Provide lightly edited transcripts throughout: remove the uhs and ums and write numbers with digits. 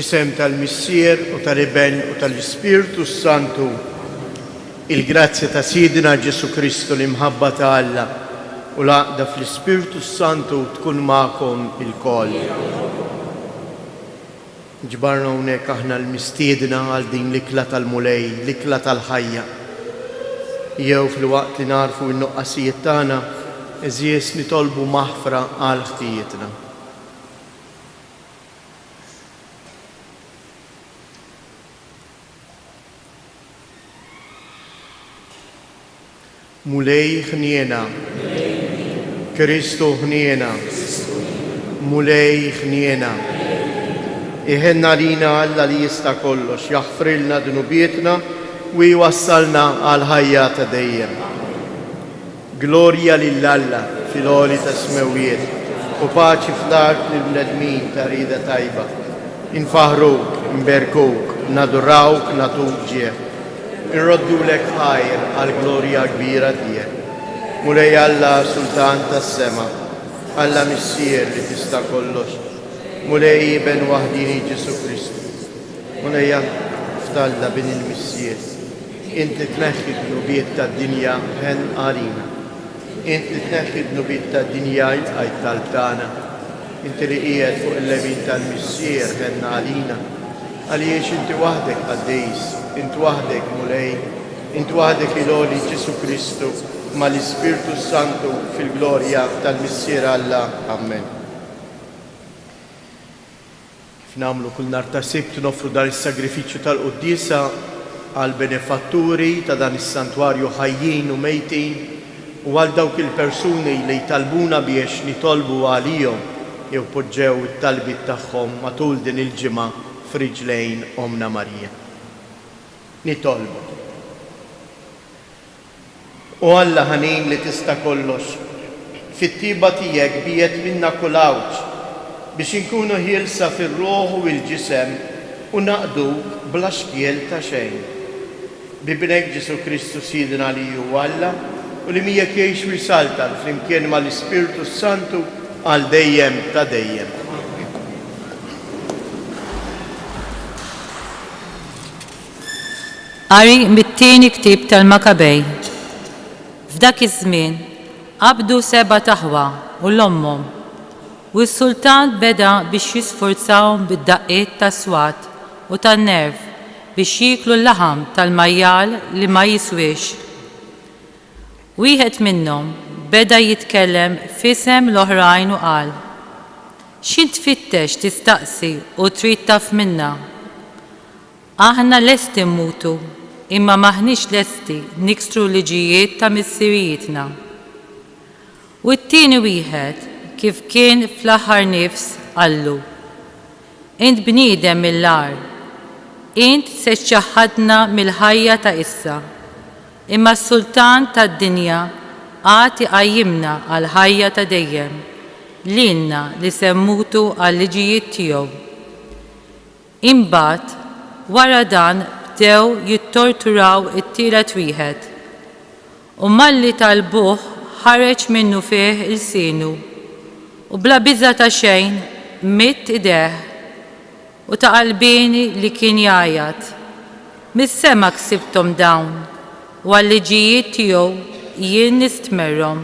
Fl-isem tal-Missier u tal-Iben u tal-Ispirtu s-Santu, il-grazzja ta' Sidna Ġesù Kristu, l-imħabba ta' Alla u l-għaqda fl-Ispirtu s-Santu tkun magħkom ilkoll. Nġbarna hawnhekk aħna l-mistiedna għal din l-ikla tal-Mulej, l-ikla tal-ħajja. Jew filwaqt li nagħrfu n-nuqqasijiet tagħna, għeżież nitolbu maħfra għal ħtijietna. Mulej ħniena. Kristu ħniena. Mulej ħniena. Iħenn għalina Alla li jista' kollox, jaħfrilna dnubietna u jwassalna għall-ħajja ta' dejjem. Glorja lil Alla fil-għoli tas-smewwiet, u paċi fl-art lill-bnedmin ta' rieda tajba. Infaħħruk, inberkuk, nadurawk, nagħtuk ġieħ. Inroddulek ħajr għall-glorja kbira tiegħek. Mulej Alla, Sultan tas-sema, Alla Missier li tista' kollox, Mulej Iben waħdieni Ġesù Kristu, Mulej f'Alla Bin il-Missier, Int li tneħħi d-dnubiet tad-dinja, ħenn għalina. Int li tneħħi d-dnubiet tad-dinja, ilqa' t-talb tagħna. Inti li qiegħed fuq il-lemin tal-Missier, ħenn għalina. Għaliex inti waħdek qaddis, int waħdek Mulej, int waħdek il-Għoli Ġesù Kristu, mal-Ispirtu s-Santu fil-glorja tal-Missier Alla. Ammen. Kif nagħmlu kull nhar ta' Sibt noffru dan is-sagrifiċċju tal-quddiesa għall-benefatturi ta' dan is-santwarju ħajjin u mejtin u għal dawk il-persuni li talbuna biex nitolbu għalihom jew poġġew it-talbiet tagħhom matul din il-ġimgħa f'riġlejn Ommna Marija. Nitolbu. O Alla ħanin li tista' kollox, fit-tjieba tiegħek biegħed minna kull għawġ, biex inkunu ħielsa fir-ruħ u l-ġisem u naqduk bla xkiel ta' xejn. B'Ibnek Ġesù Kristu Sidna li hu Alla u li miegħek jgħix u jsaltan flimkien mal-Ispirtu s-Santu għal dejjem ta' dejjem. Qari mit-tieni ktieb tal-Makabej. F'dak iż-żmien qabdu sebat aħwa u 'l ommhom, u s-sultan beda biex jisfurzahom bid-daqqiet tas-swat u tan-nerv biex jieklu l-laħam tal-majjal li ma jiswiex. Wieħed minnhom beda jitkellem f'isem l-oħrajn u qal, X'int tfittex tistaqsi u trid taf minna? Aħna lesti mmutu, imma m'aħniex lesti niksru l-liġijiet ta' missirijietna. U t-tieni wieħed, kif kien fl-aħħar nifs, qallu, Int bniedem mill-agħar! Int se ċċaħħadna mill-ħajja ta' issa, imma s-Sultan tad-dinja għad iqajjimna għall-ħajja ta' dejjem, lilna li se mmutu għal-liġijiet tiegħu. Imbagħad, wara dan bdew jittorturaw it-tielet wieħed. U malli talbuh ħareġ minnufih ilsienu, u bla biża' ta' xejn midd idejh, u ta' qalbieni li kien jgħajjat, Mis-sema ksibthom dawn, u għal-liġijiet tiegħu jien nistmerrhom,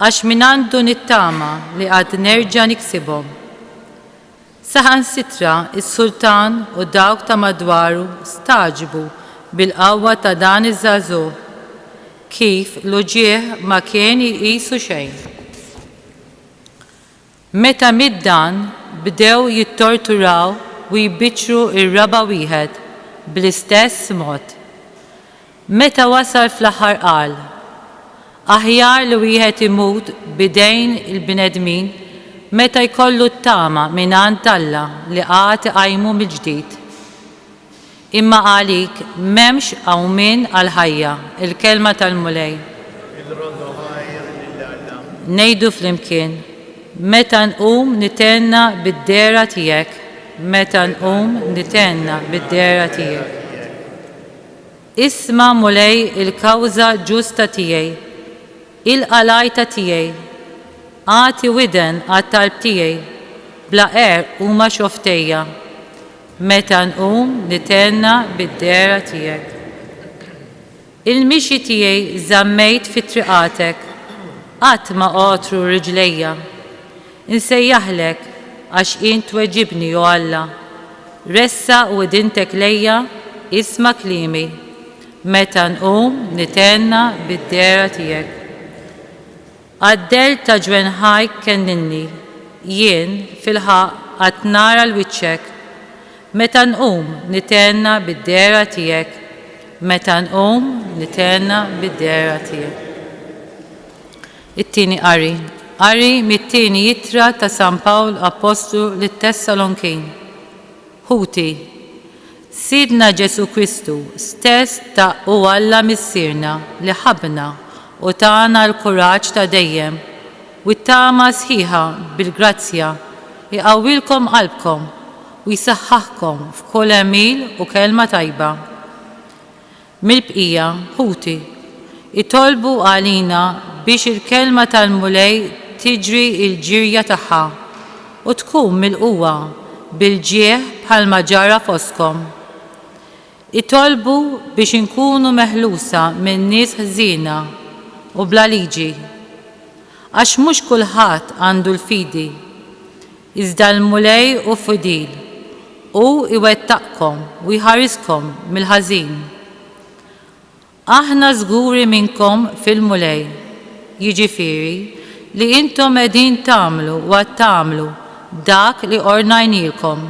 għax mingħandu nittama li għad nerġa' niksibhom. Saħansitra s-sultan u dawk ta' madwaru stagħġbu bil-qawwa ta' dan iż-żagħżugħ, kif l-uġigħ ma kien jqisu xejn. Meta miet dan, bdew jittorturaw u jbiċċru r-raba' wieħed bl-istess mod. Meta wasal fl-aħħar qal, Aħjar li wieħed imut b'idejn il-bnedmin meta jkollu t-tama mingħand Alla li għad iqajmu mill-ġdid. Imma għalik m'hemmx qawmien għall-ħajja, il-kelma tal-Mulej. Inroddu ħajr lil Alla. Ngħidu flimkien, Meta nqum nithenna bid-dehra tiegħek, meta nqum nithenna bid-dehra tiegħek. Isma', Mulej, il-kawża ġusta tiegħi, ilqa' l-għajta tiegħi. Agħti widen għat-talb tiegħi, bla qerq huma xofftejja. Meta nqum nithenna bid-dehra tiegħek. Il-mixi tiegħi żammejt fi triqatek, qatt ma għotru riġlejja. Insejjaħlek, għax int tweġibni, o Alla. Ressaq widintek lejja, isma' kliemi. Meta nqum nithenna bid-dehra tiegħek. Għad-dell ta' ġwenħajk kenninni, jien, fil-ħaqq, għad nara 'l wiċċek. Meta nqum nithenna bid-dehra tiegħek, meta nqum nithenna bid-dehra tiegħek. It-tieni qari. Qari mit-tieni ittra ta' San Pawl Appostlu lit-Tessalonkin. Ħuti, Sidna Ġesù Kristu stess ta u Alla Missierna li ħabbna u tana l-kuraġġ ta' dejjem u t-tama sħiħa bil-grazzja jqawwilkom qalbkom u jsaħħaħkom f'kull għemil u kelma tajba. Mill-bqija, ħuti, itolbu għalina biex il-kelma tal-Mulej tiġri l-ġirja tagħha u tkun milqugħa bil-ġieħ bħalma ġara fostkom. Itolbu biex inkunu meħlusa minn nies ħżiena u bla liġi. Għax mhux kulħadd għandu l-fidi. Iżda l-Mulej hu fidil, hu jwettaqkom u jħariskom mill-ħażin. Aħna żguri minnkom fil-Mulej, jiġifieri li intom qegħdin tagħmlu u għad tagħmlu dak li ordnajnielkom.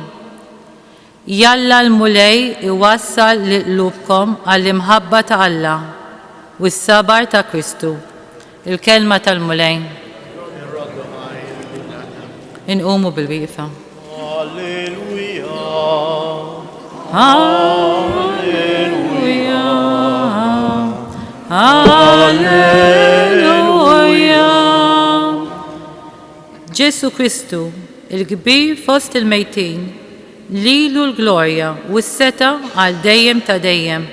Jalla l-Mulej iwassal lil qlubkom għall-imħabba ta' Alla u s-sabar ta' Kristu. Il-Kelma tal-Mulej. Inqumu bil-wieqfa. Alleluja. Alleluja. Alleluja. Ġesù Kristu, il-kbir fost il-mejtin, lilu l-glorja u s-setgħa għal dejjem ta' dejjem.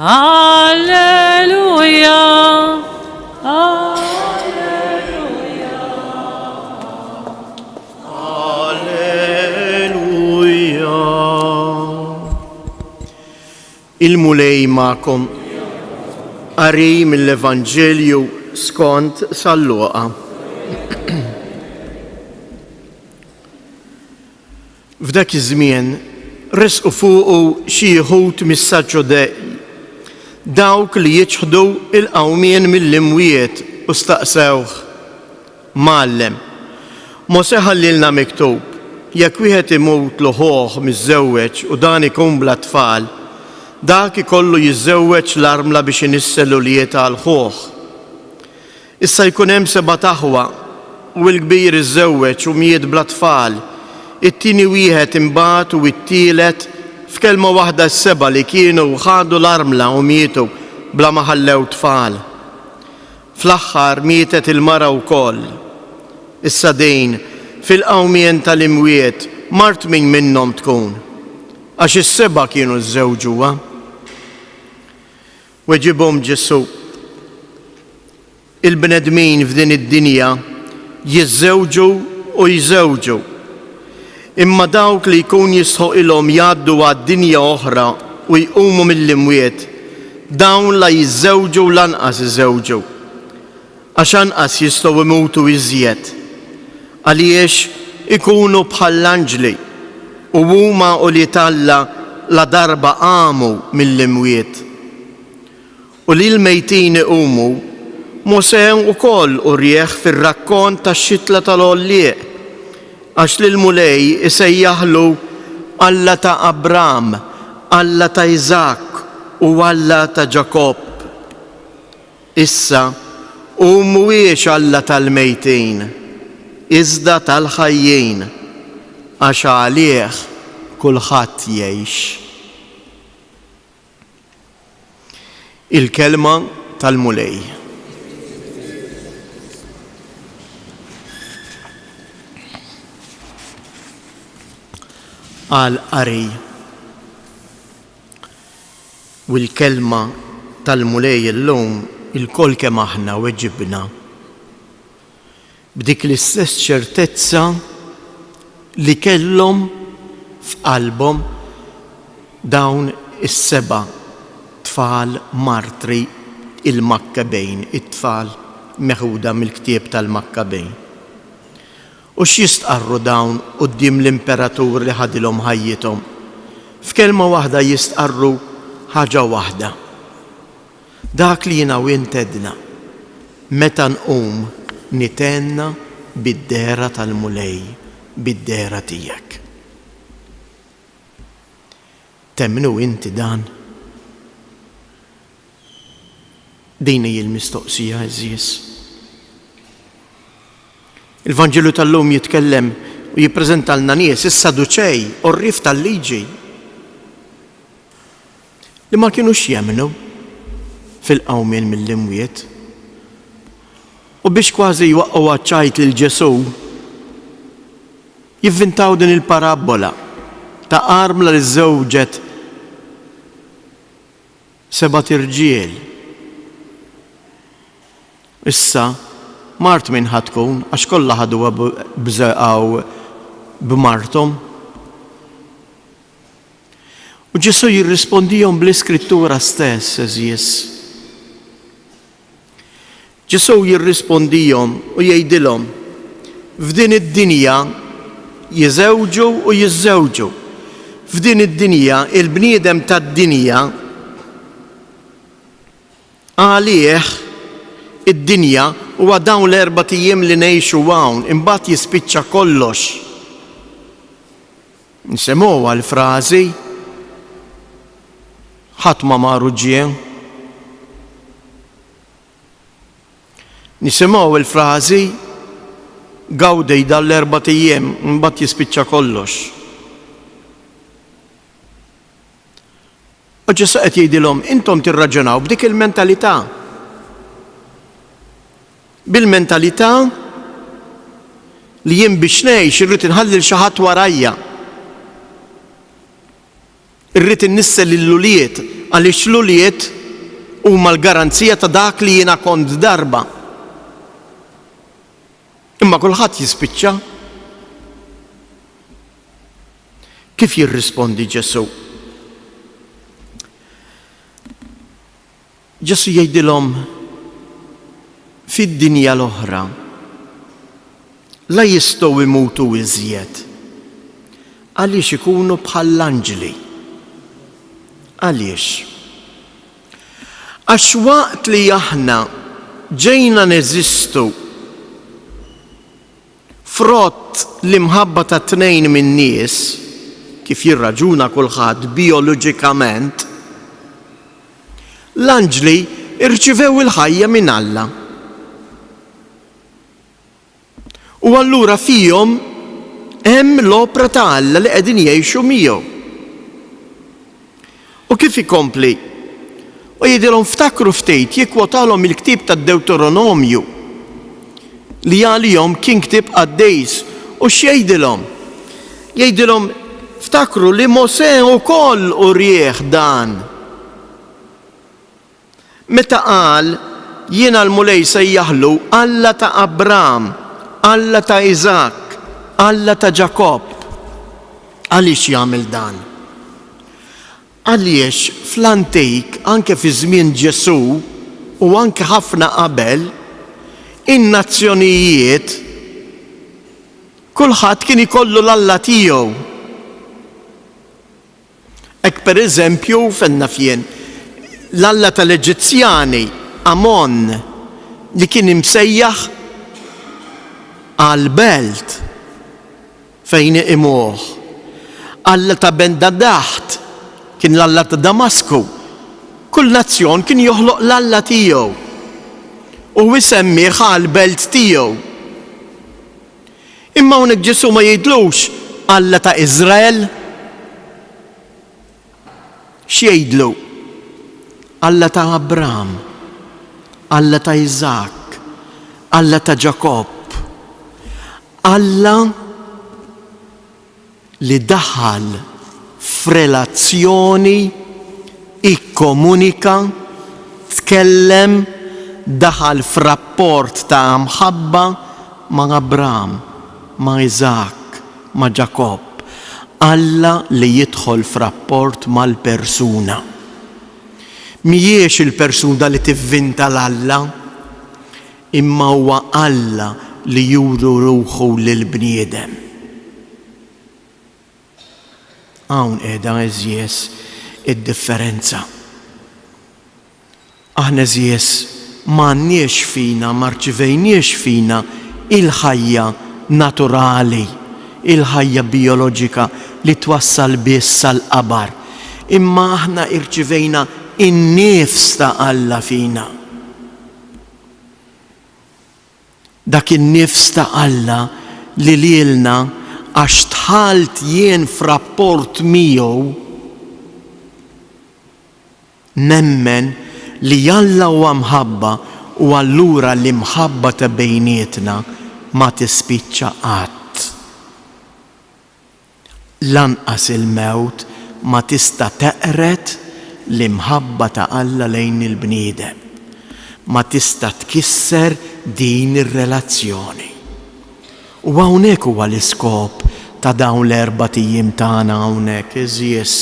Alleluja! Alleluja! Alleluja! Il-Mulej magħkom. Qari mill-Evanġelju skont San Luqa. F'dak iż-żmien resqu fuqu xi wħud mis-Saġġudej, dawk li jiċħdu l-qawmien mill-imwiet u staqsewh, Mgħallem, Mosè ħallielna miktub, 'Jekk wieħed imutlu ħuh miżżewweġ u dan ikun bla tfal, dak ikollu jiżżewweġ l-armla biex inissel ulied għal ħuh. Issa jkun hemm sebat aħwa, u l-kbir iżżewweġ u miet bla tfal, it-tieni wieħed imbagħad u t-tielet, f'kelma waħda s-sebgħa li kienu ħadu l-armla u mietu bla ma ħallew tfal. Fl-aħħar mietet il-mara wkoll. Issa din, fil-qawmien tal-imwiet, mart min minnhom tkun? Għax is-sebgħa kienu żżewġuha. Weġibhom Ġesù, Il-bnedmin f'din id-dinja jiżżewġu u jżewġu, imma dawk li jkun jistħoqilhom jgħaddu għad-dinja oħra u jqumu mill-imwiet, dawn la jiżżewġu u lanqas iżewġu. Għax anqas jistgħu jmutu iżjed, għaliex ikunu bħall-anġli u huma ulied Alla ladarba qamu mill-imwiet. U li l-mejtin iqumu, Mosè wkoll urieh fir-rakkont tax-xitla tal-għollieq, għax lill-Mulej isejjaħlu Alla ta' Abram, Alla ta' Iżakk u Alla ta' Ġakobb. Issa, hu mhuwiex Alla tal-mejtin, iżda tal-ħajjin, għax għalih kulħadd jgħix. Il-Kelma tal-Mulej. Għall-qari. U l-kelma tal-Mulej illum ilkoll kemm aħna weġibna b'dik l-istess ċertezza li kellhom f'qalbhom. Dawn is-seba' tfal martri il-Makkabejn, it-tfal meħuda mill-ktieb tal-Makkabejn. U x'jistqarru dawn quddiem l-imperatur li ħadilhom ħajjithom? F'kelma waħda jistqarru ħaġa waħda. Dak li jiena u int għedna, meta nqum nithenna bid-dehra tal-Mulej, bid-dehra tiegħek. Temmnu inti dan? Din hi l-mistoqsija, għeżież. Il-Vanġelu tal-lum jitkellem u jippreżentalna nies, is-Saduċej, għorrief tal-liġi, li ma kinux jemmnu fil-qawmien mill-imwiet. U biex kważi jwaqqgħu għaċ-ċajt lil Ġesù, jivvintaw din il-parabbola ta' armla li żżewġet sebat irġiel. Issa, mart min ħa tkun, għax kollha ħaduha b'żeqgħu b'marthom. U Ġesù jirrispondihom bl-Iskrittura stess, għeżież. Ġesù jirrispondihom u jgħidilhom, F'din id-dinja jiżewġu u jiżżewġu. F'din id-dinja il-bniedem tad-dinja għalih id-dinja huwa dawn l-erbat ijiem li ngħixu hawn, imbagħad jispiċċa kollox. Nisimgħuha l-frażi, Ħadd ma mar u ġie. Nisimgħu l-frażi, Gawdej dan l-erbat ijiem, imbagħad jispiċċa kollox. U Ġesù qed jgħidilhom, intom tirraġunaw b'dik il-mentalità. Bil-mentalità li jien biex ngħix irrid inħalli 'l xi ħadd warajja. Irrid innissel lill-ulied għaliex l-ulied huma l-garanzija ta' dak li jiena kont darba. Imma kulħadd jispiċċa. Kif jirrispondi Ġesù? Ġesù jgħidilhom, Fid-dinja l-oħra la jistgħu jmutu iżjed, għaliex ikunu bħall-anġli. Għaliex? Għax waqt li aħna ġejna neżistu Frott l-imħabba ta' tnejn min-nies, kif jirraġuna kulħadd bijoloġikament, l-anġli rċivew il-ħajja minn Alla. U allura fihom hemm l-opra ta' Alla li qegħdin jgħixu miegħu. U kif ikompli? U jgħidilhom ftakru ftit, jikkwotalhom il-ktieb tad-Dewteronomju, li għalihom kien ktieb qaddis. U x'jgħidilhom? Jgħidilhom, ftakru li Mosè wkoll urieh dan. Meta qal, Jiena l-Mulej sejjaħlu Alla ta' Abram, Alla ta' Iżakk, Alla ta' Ġakobb. Għaliex jagħmel dan? Għaliex fl-antik, anke fi żmien Ġesù u anke ħafna qabel, in-nazzjonijiet kulħadd kien ikollu l-alla tiegħu. Hekk per eżempju, fejn naf jien, l-alla tal-Eġizzjani, Amon, li kien imsejjaħ għall-belt fejn iqimuh. Alla ta' Bendadaht kien l-alla ta' Damasku. Kull nazzjon kien joħloq l-alla tiegħu u jsemmih għall-belt tiegħu. Imma hawnhekk Ġesù ma jgħidlux Alla ta' Iżrael. X'jgħidlu? Alla ta' Abram, Alla ta' Iżakk, Alla ta' Ġakobb. Alla li daħal f'relazzjoni, ikkomunika, tkellem, daħal f'rapport ta' mħabba ma' Abram, ma' Iżakk, ma' Ġakobb. Alla li jidħol f'rapport mal-persuna. Mhijiex il-persuna li tivvinta 'l Alla, imma huwa Alla li juru ruħu lill-bniedem. Hawn qiegħda għeżież id-differenza. Aħna għeżież m'għandniex fina, ma rċivejniex fina il-ħajja naturali, il-ħajja bijoloġika li twassal biss sal-qabar, imma aħna irċivejna in-nifs ta' Alla fina. Dak in-nifs ta' Alla li lilna għax dħalt jien f'rapport miegħu, nemmen li Alla huwa mħabba u allura l-imħabba ta' bejnietna ma tispiċċa qatt. Lanqas il-mewt ma tista' teqred l-imħabba ta' Alla lejn il-bniedem. Ma tista' tkisser din ir-relazzjoni. U hawnhekk huwa l-iskop ta' dawn l-erbat ijiem tagħna hawnhekk, għeżież.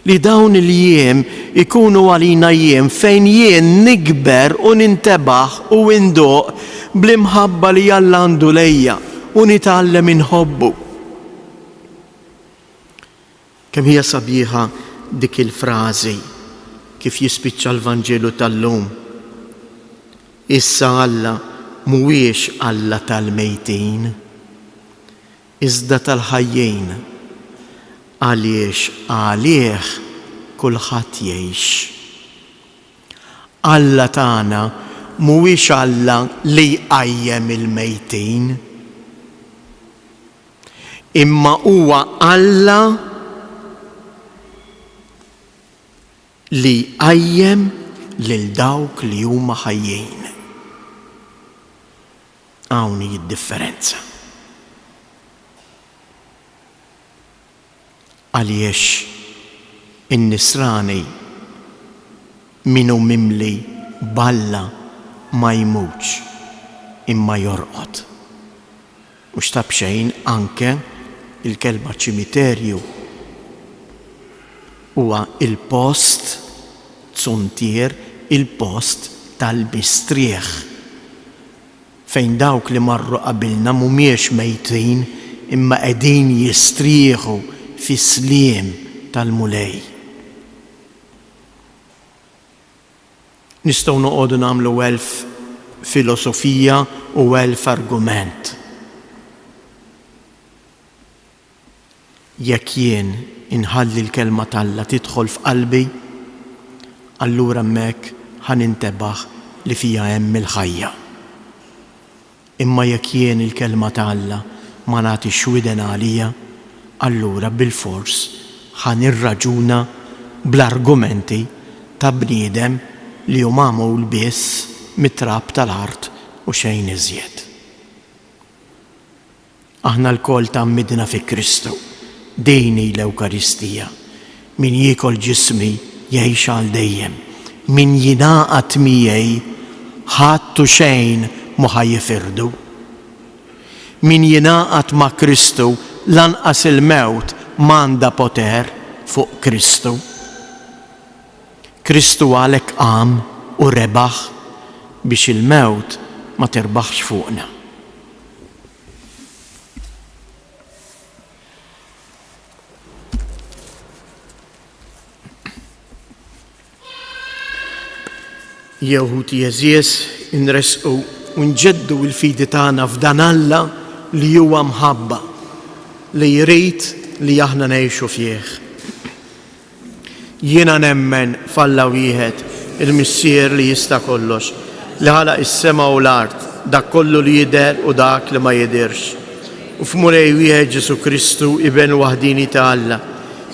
Li dawn il-jiem ikunu għalina jiem fejn jien nikber u nintebaħ u nduq bl-imħabba li Alla għandu lejja u nitgħallem inħobbu. Kemm hija sabiħa dik il-frażi kif jispiċċa l-Vanġelu tal-lum. Issa Alla mhuwiex Alla tal-mejtin. Iżda tal-ħajjin, għaliex għalih kulħadd jgħix. Alla tagħna mhuwiex Alla li jqajjem il-mejtin, imma huwa Alla li jqajjem lil dawk li huma ħajjin. Hawn hi d-differenza. Għaliex in-nisrani min hu mimli b'Alla ma jmutx imma jorqod. Mhux ta' b'xejn anke l-kelma ċimiterju huwa l-post, zuntier, il-post tal-mistrieħ. Fejn dawk li marru qabilna mhumiex mejtin imma qegħdin jistrieħu fis-sliem tal-Mulej. Nistgħu noqogħdu nagħmlu elf filosofija u elf argument. Jekk jien inħalli l-Kelma t'Alla tidħol f'qalbi, allura hemmhekk ħa nintebaħ li fija hemm il-ħajja. Imma jekk jien il-Kelma ta' Alla ma nagħtix widen għalija, allura bilfors ħa nirraġuna bl-argumenti ta' bniedem li hu magħmul biss mit-trab tal-art u xejn iżjed. Aħna lkoll tgħammidna fi Kristu. Din hi l-Ewkaristija. Min jiekol ġismi jgħix għal dejjem. Min jingħaqad miegħi ħadd u xejn mhu ħa jifirdu. Min jingħaqad ma' Kristu lanqas il-mewt m'għandha poter fuq Kristu. Kristu għalhekk qam u rebaħ biex il-mewt ma tirbaħx fuqna. Jew ħuti għeżież, inressqu u nġeddu l-fidi tagħna f'dan Alla li huwa mħabba, li jrid li aħna ngħixu fih. Jiena nemmen f'Alla wieħed, il-Missier li jista' kollox, li ħalaq is-sema u l-art, dak kollu li jidher u dak li ma jidhirx. U f'Mulej wieħed Ġesù Kristu, Iben waħdieni ta' Alla,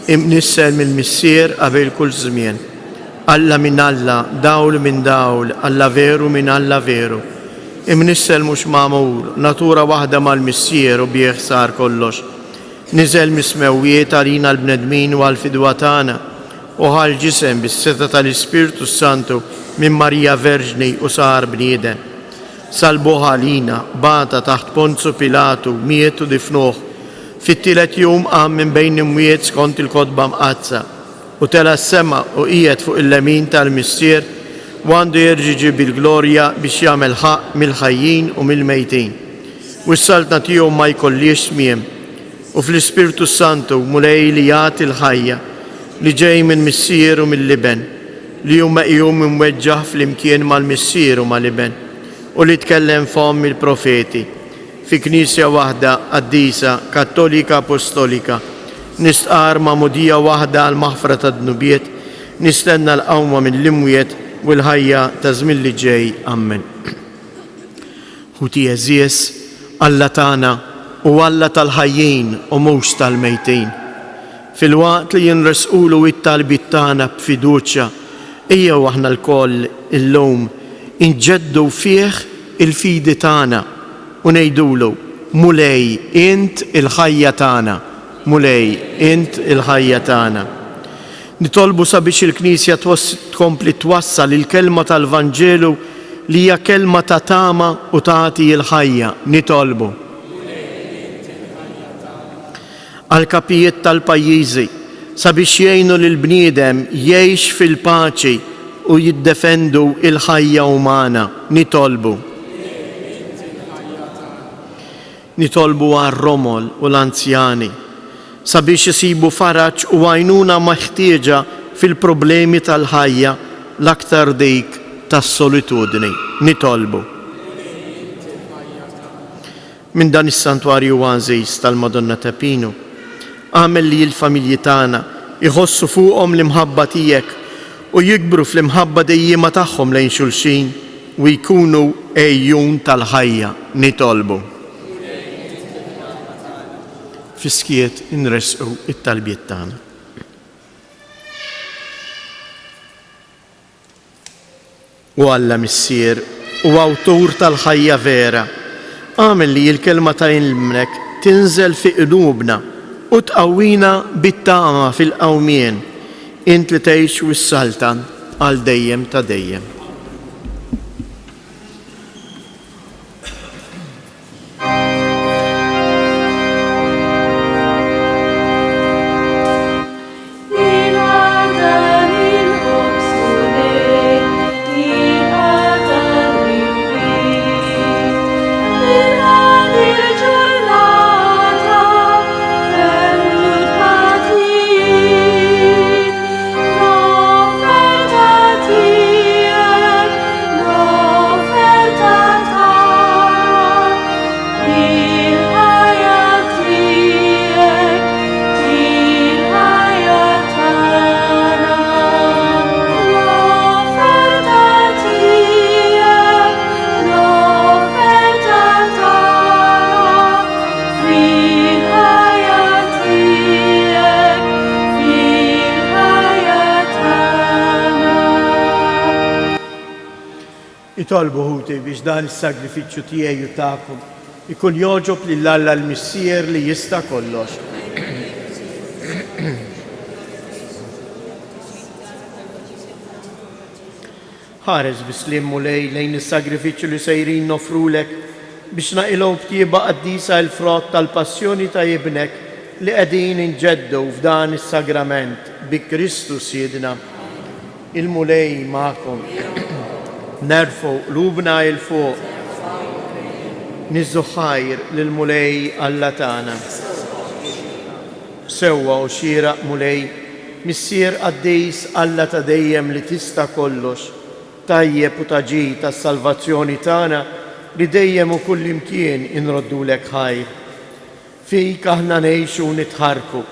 imnissel mill-Missier qabel kull żmien. Alla minn Alla, dawl minn dawl, Alla veru minn Alla veru. Imnissel mhux magħmul, natura waħda mal-Missier u bih sar kollox. Niżel mis-smewwiet għalina l-bnedmin u għall-fidwa tagħna, u ħa l-ġisem bis-setgħa tal-Ispirtu s-Santu minn Marija Verġni u sar bniedem. Salbuh għalina, bata taħt Ponzu Pilatu, miet u difnuh. Fit-tielet jum qam minn bejn l-imwiet skont il-Kotba Mqaddsa, u tela' s-sema u qiegħed fuq il-lemin tal-Missier, u għandu jerġa' jiġi bil-glorja biex jagħmel ħaqq mill-ħajjin u mill-mejtin. U s-saltna tiegħu ma jkollhiex tmiem. U fl-Ispirtu s-Santu, Mulej li jagħti l-ħajja, li ġej mill-Missier u mill-Iben, li hu meqjum imweġġaħ flimkien mal-Missier u mal-Iben, u li tkellem fomm il-profeti, fi Knisja waħda, qaddisa, Kattolika Apostolika, nistqarr magħmudija waħda għall-maħfra tad-dnubiet, nistenna l-qawma mill-imwiet u l-ħajja taż-żmien li ġej. Ammen. Ħuti għeżież, Alla tagħna hu Alla tal-ħajjin u mhux tal-mejtin. Filwaqt li nressqulu t-talbiet tagħna b'fiduċja, ejjew aħna lkoll illum inġeddu fih il-fidi tagħna u ngħidulu, Mulej, int il-ħajja tagħna, Mulej, int il-ħajja tagħna. Nitolbu sabiex il-Knisja tkompli twassal il-kelma tal-Vanġelu li hija kelma ta' tama u tagħti l-ħajja. Nitolbu. Għall-kapijiet tal-pajjiżi sabiex jgħinu lill-bniedem jgħix fil-paċi u jiddefendu l-ħajja umana. Nitolbu. Nitolbu għar-romol u l-anzjani sabiex isibu faraġ u għajnuna meħtieġa fil-problemi tal-ħajja, l-aktar dik tas-solitudni. Nitolbu. Minn dan is-Santwarju għażiż tal-Madonna ta' Pinu, agħmel li l-familji tagħna jħossu fuqhom l-imħabba tiegħek u jikbru fl-imħabba dejjiema tagħhom lejn xulxin u jkunu għejjun tal-ħajja. Nitolbu. Fis-skiet inressqu t-talbiet tagħna. O Alla Missier u Awtur tal-ħajja vera, agħmel li l-kelma ta' Ibnek tinżel fi qlubna u tqawwina bit-tama fil-qawmien, int li tgħix u ssaltan għal dejjem ta' dejjem. Itolbu ħuti biex dan is-sagrifiċċju tiegħi u tagħkom ikun jogħġob lil Alla l-Missier li jista' kollox. Ħares bis-sliem, Mulej, lejn is-sagrifiċċju li sejrin noffrulek biex naqilgħu b'tjieba qaddisa l-frott tal-passjoni ta' Ibnek li qegħdin inġeddu f'dan is-sagrament bi Kristu Sidna. Il-Mulej magħkom. Nerfgħu qlubna 'l fuq. Niżżu ħajr lill-Mulej Alla tagħna. Sewwa u xieraq, Mulej, Missier qaddis, Alla ta' dejjem li tista' kollox, tajjeb u ta' ġid għas-salvazzjoni tagħna li dejjem u kullimkien inroddulek ħajr. Fik aħna ngħixu u nitħarrku.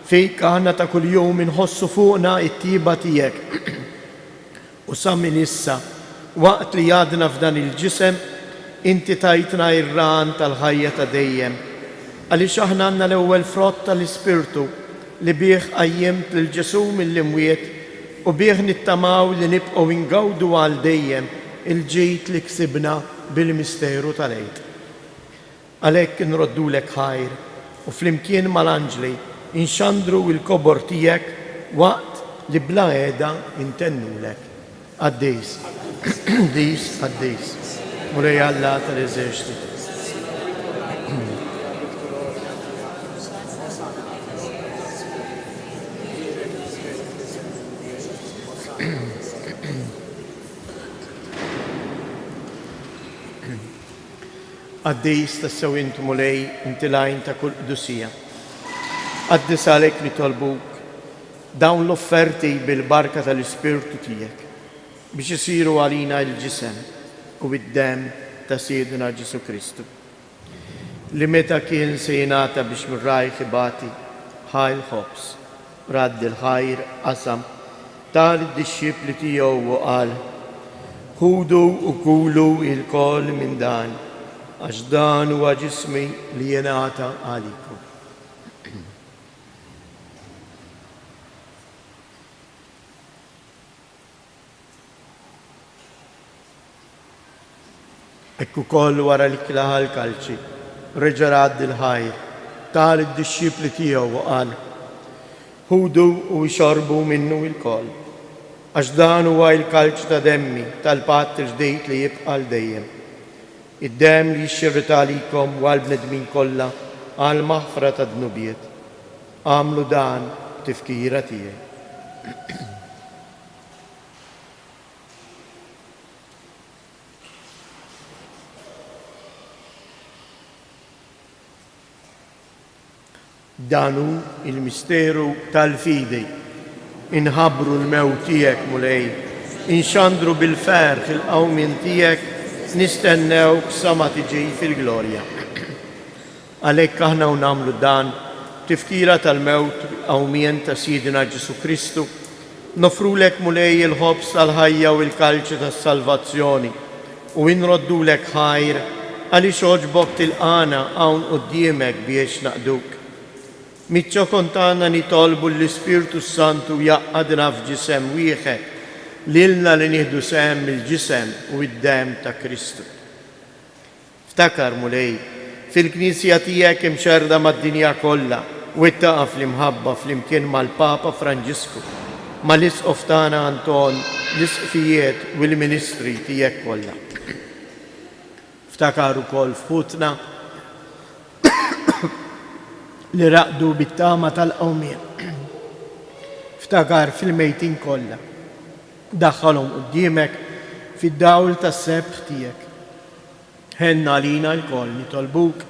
Fik aħna ta' kuljum inħossu fuqna t-tjieba tiegħek. U sa minn issa, waqt li għadna f'dan il-ġisem, inti tajtna r-ragħan tal-ħajja ta' dejjem. Għaliex aħna għandna l-ewwel frott tal-Ispirtu li bih qajjimt lil Ġesù mill-imwiet u bih nittamaw li nibqgħu ngawdu għal dejjem il-ġid li ksibna bil-misteru tal-Għid. Għalhekk inroddulek ħajr u flimkien mal-anġli nxandru l-kobor tiegħek waqt li bla heda ntennulek, Qaddis, qaddis, qaddis, Mulej Alla tal-eżerċti. Qaddis tassew int Mulej, inti l-għajn ta' kull qdusija. Qaddis għalhekk nitolbuk dawn l-offerti bil-barka tal-Ispirtu tiegħek biex isiru għalina l-ġisem u d-demm ta' Sidna Ġesù Kristu. Li meta kien se jingħata biex minn rajh ibati, ħa l-ħobż, radd il-ħajr, qasam, ta lid-dixxipli tiegħu u qal, Ħudu u kulu ilkoll minn dan, għax dan huwa ġismi li jingħata għalikom. Hekk ukoll wara li klaha l-kalċi, reġa' radd il-ħajr, ta lid-dixxipli tiegħu u qal, Ħudu u ixorbu minnu ilkoll, għax dan huwa l-kalċ ta' demmi tal-patt il-ġdid li jibqa' għal dejjem, id-demm li jixxirret għalikom u għall-bnedmin kollha għall-maħfra tad-dnubiet. Agħmlu dan b'tifkira tiegħi. Dan hu l-misteru tal-fidi. Inħabbru l-mewt tiegħek, Mulej, inxandru bil-ferħ il-qawmien tiegħek, nistennewk sa ma tiġi fil-glorja. Għalhekk aħna u nagħmlu dan, b'tifkira tal-mewt u l-qawmien ta' Sidna Ġesù Kristu, noffrulek Mulej il-ħobż tal-ħajja u l-kalċi tas-salvazzjoni, u inroddulek ħajr għaliex għoġbok tilqagħna hawn quddiemek biex naqduk. Miċ-ċokon tagħna nitolbu l-Ispirtu s-Santu jgħaqqadna f'ġisem wieħed, lilna li nieħdu sehem mill-ġisem u d-demm ta' Kristu. Ftakar, Mulej, fil-Knisja tiegħek imxerrda mad-dinja kollha, wettaqha fl-imħabba flimkien mal-Papa Franġisku, mal-Isqof tagħna Anton, l-Isqfijiet u l-ministri tiegħek kollha. Ftakar ukoll f'ħutna li raqdu bit-tama tal-qawmien. Ftakar fil-mejtin kollha. Daħħalhom quddiemek fid-dawl tas-sebħ tiegħek. Ħenn għalina lkoll, nitolbuk,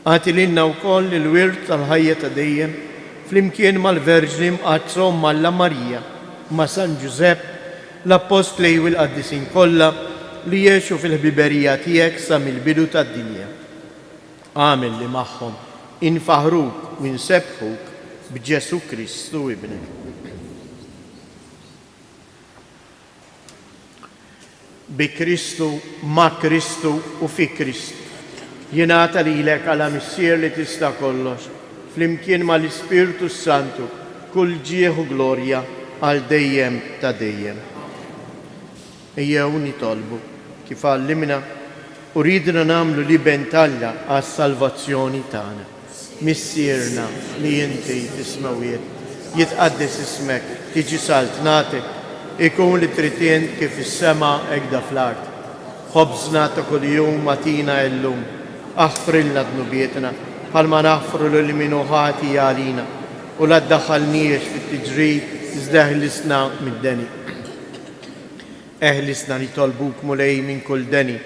agħti lilna wkoll il-wirt tal-ħajja ta' dejjem, flimkien mal-Verġni Mqaddsa Omm Alla Marija, ma' San Ġużepp, l-Appostli u l-qaddisin kollha li għexu fil-ħbiberija tiegħek sa mill-bidu tad-dinja. Agħmel li magħhom infaħħruk u nsebbħuk b'Ġesù Kristu Ibnek. Bi Kristu, ma' Kristu u fi Kristu. Jingħata lilek Alla Missier li tista' kollox, flimkien ma' l-Ispirtu s-Santu, kull ġieħ u glorja għal dejjem ta' dejjem. Ejjew nitolbu, kif għallimna u riedna nagħmlu l-Iben t'Alla għas-salvazzjoni tagħna. Missierna li inti fis-smewwiet, jitqaddes ismek, tiġi saltnatek, ikun li trid int kif fis-sema hekk fl-art. Ħobżna ta' kuljum agħtina illum. Aħfrilna dnubietna, bħalma naħfru lil min hu ħati għalina, u la ddaħħalniex fit-tiġrib iżda eħlisna mid-deni. Eħlisna nitolbuk, Mulej, minn kull deni.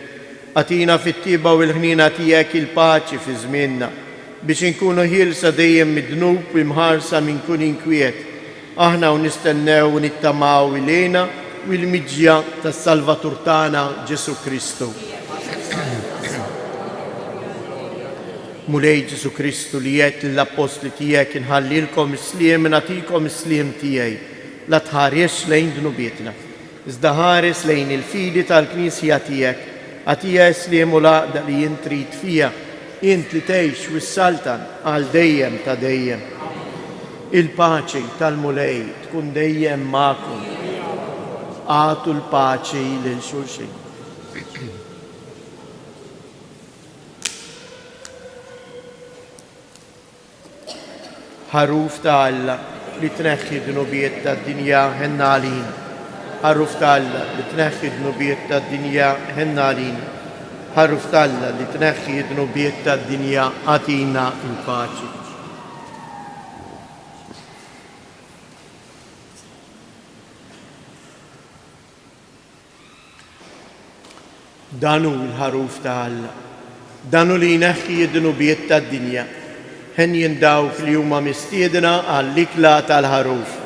Agħtina fit-tjieba u l-ħniena tiegħek il-paċi fi żmienna, biex inkunu ħielsa dejjem mid-dnub u imħarsa minn kull inkwiet, aħna u nistennew u nittamaw il-hena u l-miġja tas-Salvatur tagħna Ġesù Kristu. Mulej Ġesù Kristu li għedt lill-appostli tiegħek inħallilkom is-sliem nagħtikom is-sliem tiegħi, la tħaresx lejn dnubietna, Iżda ħares lejn il-fidi tal-Knisja tiegħek, agħtiha s-sliem u l-għaqda li int trid fiha, int li tgħix u ssaltan għal dejjem ta' dejjem. Il-paċi tal-Mulej tkun dejjem magħkom. Agħtu l-paċi lil xulxin. Ħaruf ta' Alla li tneħħi d-dnubiet tad-dinja, ħenn għalina. Ħaruf ta' Alla li tneħħi d-dnubiet tad-dinja, ħenn għalina. Ħaruf ta' Alla li tneħħi d-dnubiet tad-dinja, agħtina l-paċi. Dan hu l-Ħaruf ta' Alla. Dan hu li jneħħi d-dnubiet tad-dinja. Henjin dawk li huma mistiedna għall-ikla tal-Ħaruf.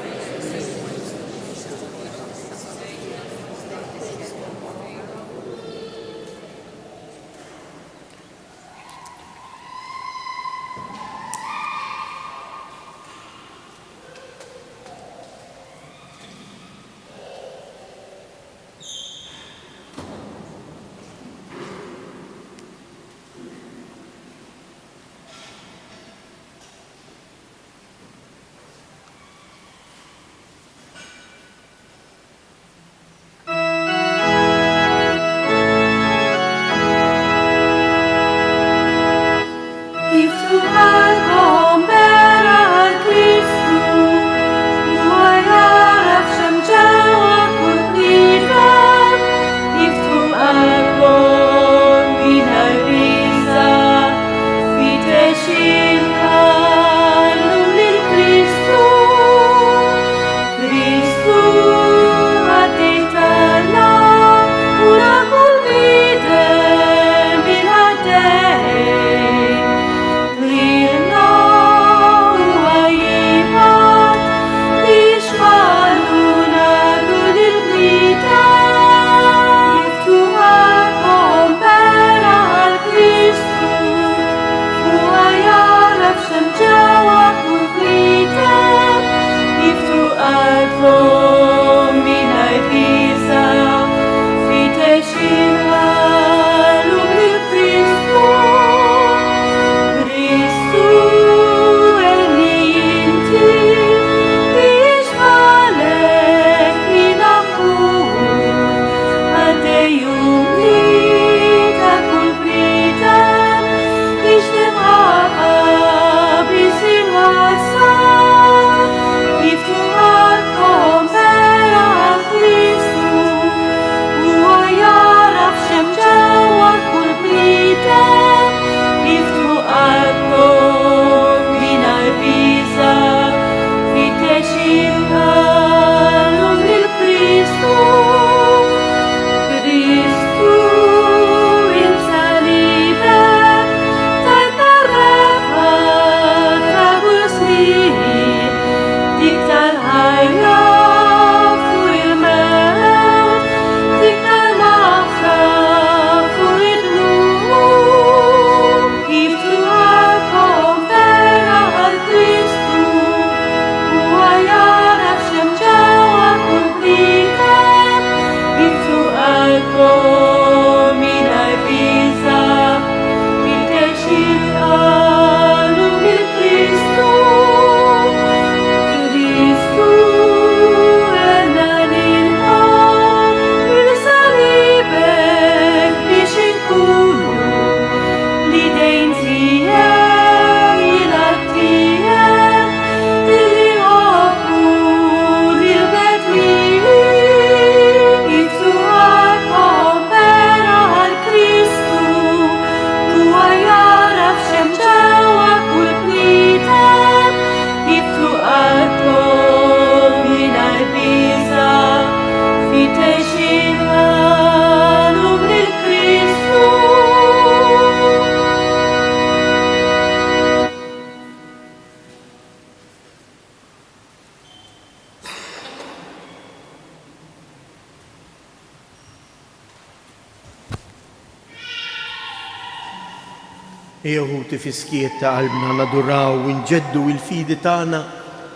Ejjew ħuti fis-skiet ta' qalbna naduraw u nġeddu il-fidi tagħna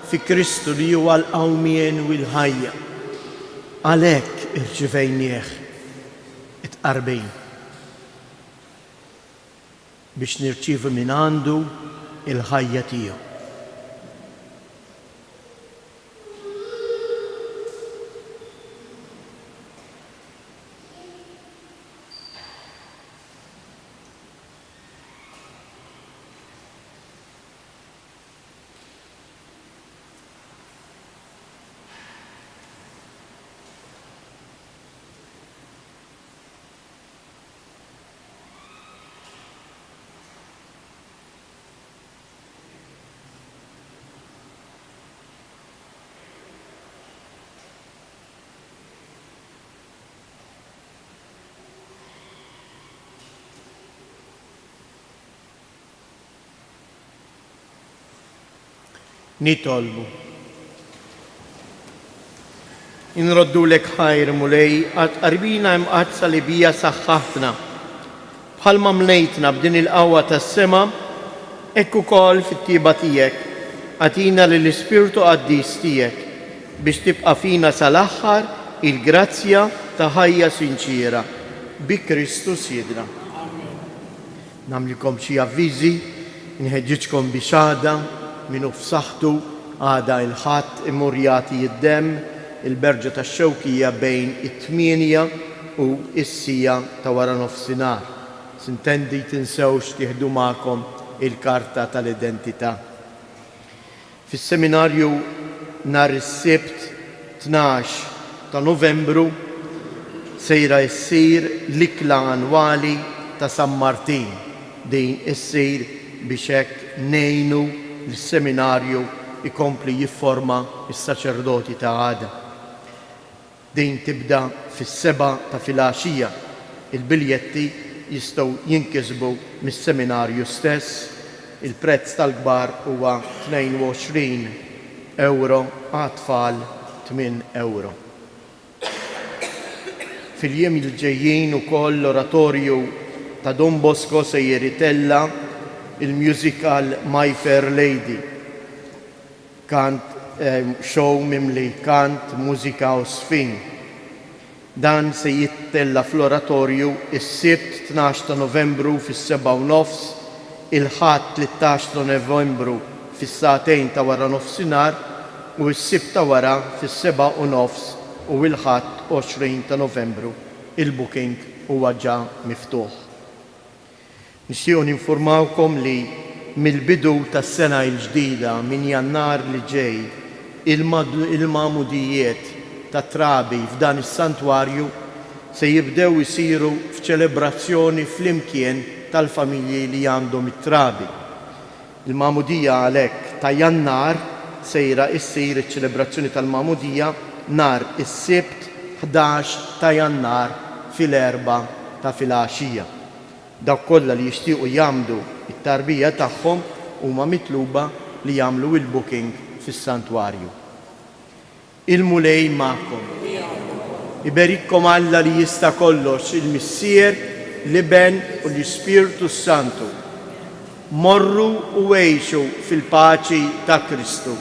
fi Kristu li huwa l-qawmien u l-ħajja. Għalhekk irċivejnieh it-tqarbin biex nirċievu mingħandu l-ħajja tiegħu. Nitolbu. Inroddulek ħajr, Mulej, għat-tqarbina imqaddsa li biha saħħaħtna. Bħalma mlejtna b'din il-qawwa tas-sema, hekk ukoll fit-tjieba tiegħek, agħtina lill-Ispirtu Qaddis tiegħek, biex tibqa' fina sal-aħħar il-grazzja ta' ħajja sinċiera. Bi Kristu Sidna. Nagħmlilkom xi avviżi, inħeġġiġkom biex għada, min hu f'saħħtu, għada il-Ħadd imur jagħti d-demm il-Berġa tax-Xewkija bejn it-tmienja u s-siegħa ta' waranofsinhar. Sintendi tinsewx tieħdu magħkom il-karta tal-identità. Fis-seminarju nhar is-Sibt 12 ta' Novembru sejra issir l-ikla annwali ta' San Martin. Din issir biex hekk ngħinu lis-seminarju jkompli jifforma s-saċerdoti ta' għada. Din tibda fis-sebgħa ta' filgħaxija. Il-biljetti jistgħu jinkisbu mis-seminarju stess. Il-prezz tal-kbar huwa 22 ewro, għat-tfal tmien ewro. Fil-jiem li ġejjin ukoll l-Oratorju ta' Don Bosco sejjer itella' l-musical My Fair Lady. Kant, show mimli kant, mużika u żfin. Dan se jittella' fl-Oratorju s-Sibt 12 ta' Novembru fis-sebgħa u nofs, il-Ħadd 13 ta' Novembru fis-sagħtejn ta' waranofsinhar u s-Sibt ta' wara fis-sebgħa u nofs u l-Ħadd 20 ta' Novembru. Il-booking huwa ġa miftuħ. Nixtiequ ninfurmawkom li mill-bidu tas-sena il-ġdida, minn Jannar li ġej, il-magħmudijiet tat-trabi f'dan is-santwarju se jibdew isiru f'ċelebrazzjoni flimkien tal-familji li għandhom it-trabi. Il-magħmudija għalhekk ta' Jannar sejra issir iċ-ċelebrazzjoni tal-magħmudija nhar is-Sibt 11 ta' Jannar fil-erbgħa ta' filgħaxija. Dawk kollha li jixtiequ jgħammdu t-tarbija tagħhom huma mitluba li jagħmlu il-booking fis-santwarju. Il-Mulej magħkom. Iberikkom Alla li jista' kollox, il-Missier, l-Iben u l-Ispirtu s-Santu. Morru u għixu fil-paċi ta' Kristu.